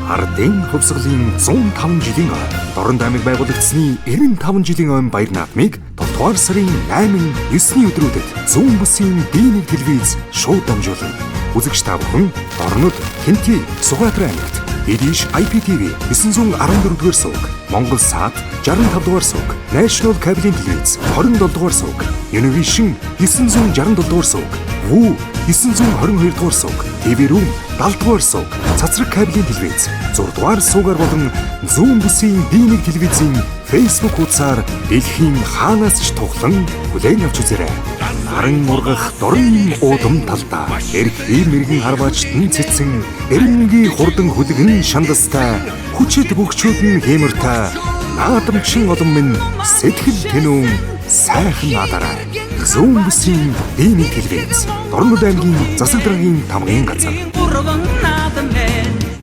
Ардын хувьсгалын 105 жилийн ой, Дорнод аймаг байгуулагдсаны 95 жилийн ойн баяр наадмыг 7 дугаар сарын 8, 9-ний өдрүүдэд Зүүн бүсийн D1 телевиз шууд дамжуулна. Үзэгч та бүхэн Дорнод, Хэнтий, Сүхбаатар аймагт Идиш IPTV 914 дугаар сувг, Монгол Сат 65 дугаар сувг, National Cable телевиз 27 дугаар сувг, Univision 967 дугаар сувг, Вүү 922 дугаар сувг, TV Room 70 дугаар сувг, Цацраг кабелийн телевиз 6 дугаар сувгаар болон Зүүн бүсийн D1 телевизийн Facebook хуудасаар дэлхийн хаанаас ч тухлан хүлээн авч үзээрэй. Наран ургах дорн уудам талдаа эрхий мэргэн харваачтан цэцэн эренгийн хурдан хүлгэн шандастай хүчит бөгчүүд нь хиймортай наадамчин олон минь сэтгэл тэнүүн сайхан наадаарай. Зүүн бүсийн D1 телевиз, Дорнод аймгийн засаг даргын тамгын газар. Гурван